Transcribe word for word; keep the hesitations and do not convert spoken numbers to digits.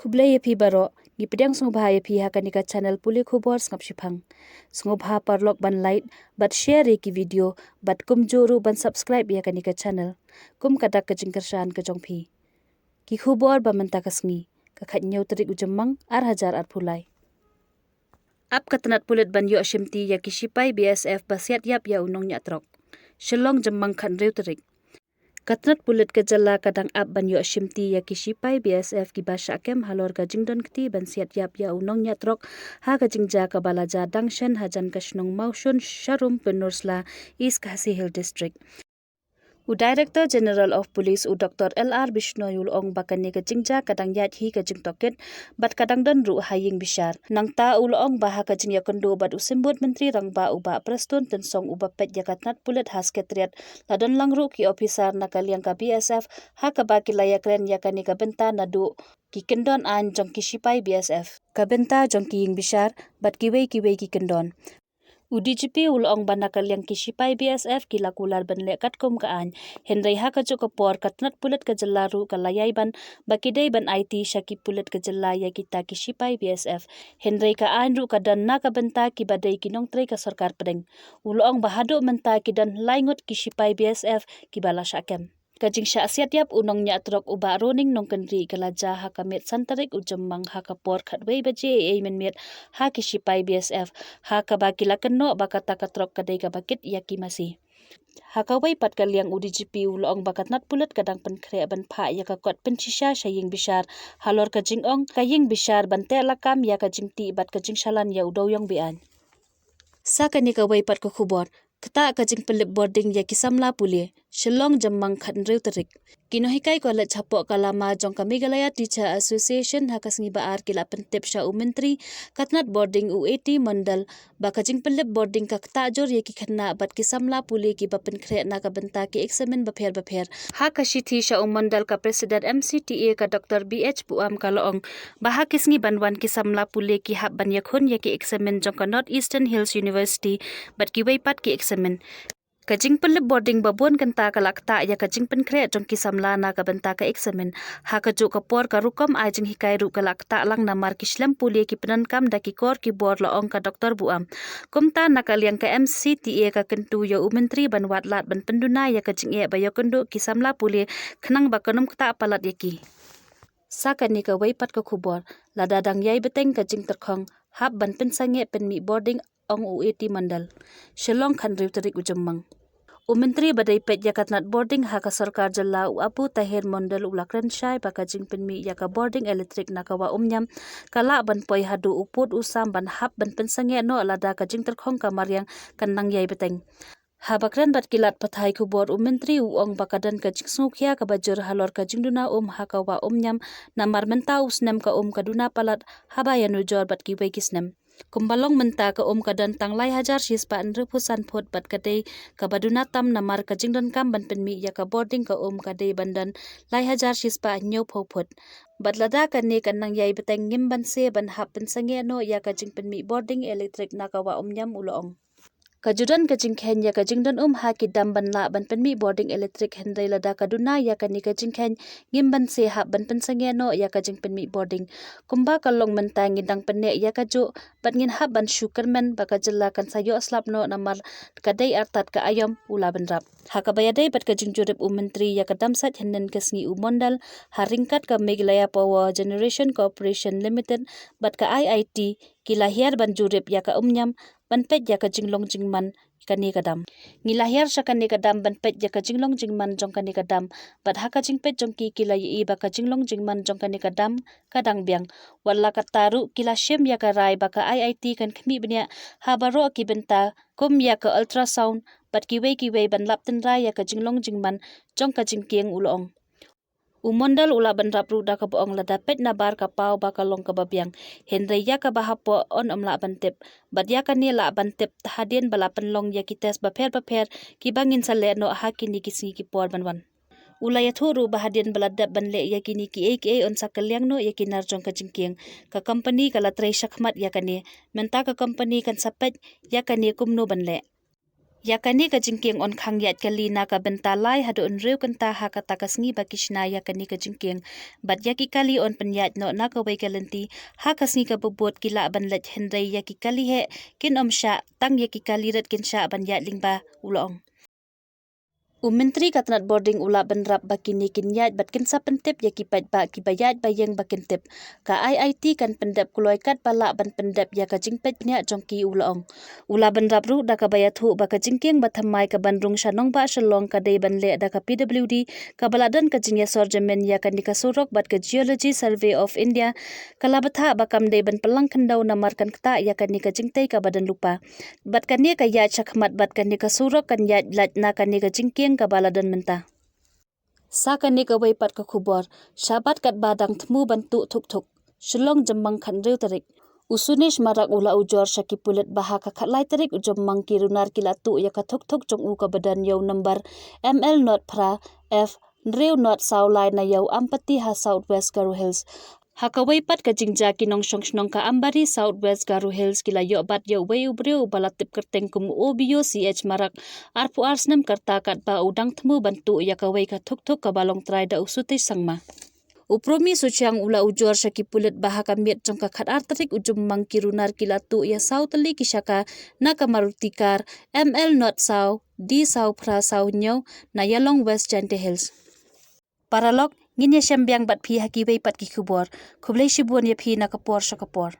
Khublei ïa phi baroh, ngi pdiang sngewbha ïa phi ha kane ka channel Pule Khubor Sngap Shiphang. Sngewbha paralok ban like bad share ïa ki video bad kumjuh ruh ban subscribe ïa kane ka channel kum ka dak ka jingkyrshan ka jong phi. Ki khubor ba mynta ka sngi, ka khathynñiew tarik u Jymmang ar hajar arphew lai. Ap ka tnat pulit ban ïoh shimti ïa ki shipai B S F ba siat ïap ïa u nongñiah trok. Shillong, Jymmang, khathynriew tarik. Ka tnat pulit ka jylla ka dang ap ban ïoh shimti ïa ki shipai B S F kiba shah kem halor ka jingdon kti ban siat ïap ïa u nongñiah trok ha ka jingjia kaba la jia dang shen hajan ka shnong Mawshun, Sharum, Pynursla, East Khasi Hills District. U Director General of Police, u Doctor L R Bishnoi, u la ong ba kane ka jingjia ka dang ïaid hi ka jingtohkit bad ka dang don ruh ha ïing bishar. Nangta u la ong ba ha ka jingïakynduh bad u Symbud Myntri Rangbah, u Bah Prestone Tynsong, uba peit ïa ka tnat pulit ha Secretariat, la don lang ruh ki ophisar na ka liang ka B S F, ha kaba ki la ïakren ïa kane ka bynta naduh ki kyndon aiñ jong ki shipai B S F, ka bynta jong ki ïing bishar bad kiwei kiwei ki kyndon. U D G P u la ong ba na ka liang ki shipai B S F ki la kular ban leh katkum ka aiñ, hynrei ha kajuh ka por ka tnat pulit ka jylla ruh ka la ïai ban ba ki dei ban aiti sha ki pulit ka jylla ïa kita ki shipai B S F, hynrei ka aiñ ruh ka don na ka bynta kiba dei ki nongtrei ka sorkar pdeng. U la ong ba haduh mynta ki don lai ngut ki shipai B S F kiba la shah kem. Ka jingshah siat ïap u nongñiah trok u Bah Roning Nongkynrih ka la jia ha ka miet san tarik u Jymmang ha ka por khatwei baje eiei mynmiet ha ki shipai B S F, ha kaba ki la kynnoh ba kata ka trok ka dei kaba kit ïa ki masi. Ha kawei pat ka liang, u D G P u la ong ba ka tnat pulit ka dang pynkhreh ban phah ïa ka kot pynshisha sha ïing bishar halor ka jingong ka ïing bishar ban teh lakam ïa ka jingtih bad ka jingshalan ïa u dewïong be-aiñ. Sa kane kawei pat ka khubor, ktah ka jingpynlip bording ïa ki samla pule. Shillong, Jymmang, khathynriew tarik. Ki nonghikai college hapoh ka lama jong ka Meghalaya Teacher Association ha ka sngi ba ar ki la pyntip sha u Myntri ka tnat bording, u A T Mondal, ba ka jingpynlip bording ka ktah jur ïa ki khynnah bad ki samla pule kiba pynkhreh na ka bynta ki eksamin bapher bapher. Ha ka shithi sha u Mondal, ka President M C T A, ka Doctor B H Buam, ka la ong ba ha ki sngi ban wan ki samla pule ki hap ban ïakhun ïa ki eksamin jong ka North Eastern Hills University bad kiwei pat ki eksamin. Ka jingpynlip bording ba bun kynta ka la ktah ïa ka jingpynkhreh jong ki samla na ka bynta ka eksamin. Ha kajuh ka por ka rukom ai jinghikai ruh ka la ktah lang namar ki shlem pule ki pyndonkam da ki kor ki bor, la ong ka Doctor Buam. Kumta na ka liang ka M C T A ka kyntu ïa u Myntri ban wad lad ban pynduna ïa ka jingeh ba ïakynduh ki samla pule khnang ba kan ym ktah palat ïa ki. Sa kane kawei pat ka khubor, lada dang ïai bteng ka jingtyrkhong, hap ban pynsangeh pynmih bording, ong u A T Mondal. Shillong, khathynriew tarik u Jymmang. U Myntri ba dei peit ïa ka tnat bording ha ka sorkar jylla, u Abu Taher Mondal, u la kren shai ba ka jingpynmih ïa ka bording elektrik na ka Wah Umñiam ka lah ban poi haduh u pud u sam ban hap ban pynsangeh noh lada ka jingtyrkhong ka mariang kan nang ïai bteng. Haba kren bad ki lad pathai khubor, u Myntri u ong ba ka don ka jingsngewkhia kaba jur halor ka jingduna um ha ka Wah Umñiam, namar mynta u snem ka um ka duna palat haba ïanujor bad kiwei ki snem. Kumba long mynta ka um ka don tang lai hajar shispah hynriewphew san phut bad ka dei kaba duna tam namar ka jingdonkam ban pynmih ïa ka bording ka um ka dei ban don lai hajar shispah hynñiewphew phut. Bad lada kane kan nang ïai bteng, ngim banse ban hap pynsangeh noh ïa ka jingpynmih bording elektrik na ka Wah Umñiam, u la ong. Ka ju don ka jingkheiñ ïa ka jingdon um ha ki dam ban lah ban pynmih bording elektrik, hynrei lada ka duna ïa kane ka jingkheiñ, ngim banse hap ban pynsangeh noh ïa ka jingpynmih bording. Kumba ka long mynta, ngi dang pynneh ïa kajuh bad ngin hap ban shu kyrmen ba ka jylla kan sa ïoh slap noh namar ka dei artat ka aïom, u la bynrap. Ha kaba ïadei bad ka jingjurip u Myntri ïa ka dam sait hynnin ka sngi, u Mondal, ha ryngkat ka Meghalaya Power Generation Corporation Limited bad ka I I T, ki la hiar ban jurip ïa ka Umñiam ban peit ïa ka jinglong jingman kane ka dam. Ngi la hiar sha kane ka dam ban peit ïa ka jinglong jingman jong kane ka dam. Bad ha ka jingpeit jong ki, ki la ïohi ba ka jinglong jingman jong kane ka dam ka dang biang. Wat la katta ruh, ki la shim ïa ka rai ba ka I I T kan khmih bniah ha baroh ki bynta, kum ïa ka ultrasound bad kiwei kiwei, ban lap tynrai ïa ka jinglong jingman jong ka jingkieng, u la ong. U Mondal u la bynrap ruh da kaba ong lada peit nabar ka paw ba ka long kaba biang, hynrei ïa kaba hapoh yn ym lah ban tip. Bad ïa kane lah ban tip hadien ba la pynlong ïa ki test bapher bapher kiba ngin sa leh noh ha kine ki sngi ki por ban wan. U la ïathuh ruh ba hadien ba la dep ban leh ïa kine kiei kiei, yn sa kylliang noh ïa ki nar jong ka jingkieng. Ka kompani ka la trei shakhmat ïa kane. Mynta ka kompani kan sa peit ïa kane kumno ban leh. Ïa kane ka jingkieng yn khang ïaid kali na ka bynta lai haduh hynriew kynta ha kata ka sngi ba ki shna ïa kane ka jingkieng. Bad ïa ki kali yn pynïaid noh na kawei ka lynti ha ka sngi kaba bud ki lah ban leit, hynrei ïa ki kali heh kin ym shah, tang ïa ki kali rit kin shah ban ïaid lyngba, u la ong. U Myntri ka tnat bording u la bynrap ba kine kin ïaid bad kin sa pyntip ïa ki paidbah kiba ïaid ba ïeng ba kin tip. Ka I I T kan pyndep kloi katba lah ban pyndep ïa ka jingpeit bniah jong ki, u la ong. U la bynrap ruh da kaba ïathuh ba ka jingkieng bathymmai kaban rung sha nongbah Shillong ka dei ban leh da ka P W D, kaba la don ka jingïasor jamin ïa kane ka surok, bad ka Geology Survey of India ka la bthah ba kam dei ban pynlang khyndew namar kan ktah ïa kane ka jingtei kaba don lypa. Bad kane ka ïaid shakhmat bad kane ka surok kan ïaid lait na kane ka jingkieng kaba la don mynta. Sa kane kawei pat ka khubor, shabar katba dang thmu ban tuh thuk thuk. Shillong, Jymmang, khathynriew tarik. U Sunesh Marak u la ujor sha ki pulit ba ha ka khatlai tarik u Jymmang ki runar ki la tuh ïa ka thuk thuk jong u kaba don ïa u number M L not phra F hynriew not saw lai na ïa u Ampati ha South West Garo Hills. Ha kawei pat ka jingjia, ki nongshong shnong ka Ambari, South West Garo Hills ki la ïoh bat ïa uwei u briew uba la tip kyrteng kum u Obiyo C H Marak, arphew ar snem ka rta, katba u dang thmu ban tuh ïa kawei ka thuk thuk kaba long trai da u Sutesh Sangma. U Promi Suchiang u la ujor sha ki pulit ba ha ka miet jong ka khatar tarik u Jymmang ki runar ki la tuh ïa saw tylli ki shaka na ka Maruti car M L not saw D saw phra saw hynñiew na Ïalong, West Jaintia Hills. Paralok, ngin ïashem biang bad phi ha kiwei pat ki khubor. Khublei shibun ïa phi na ka por sha ka por.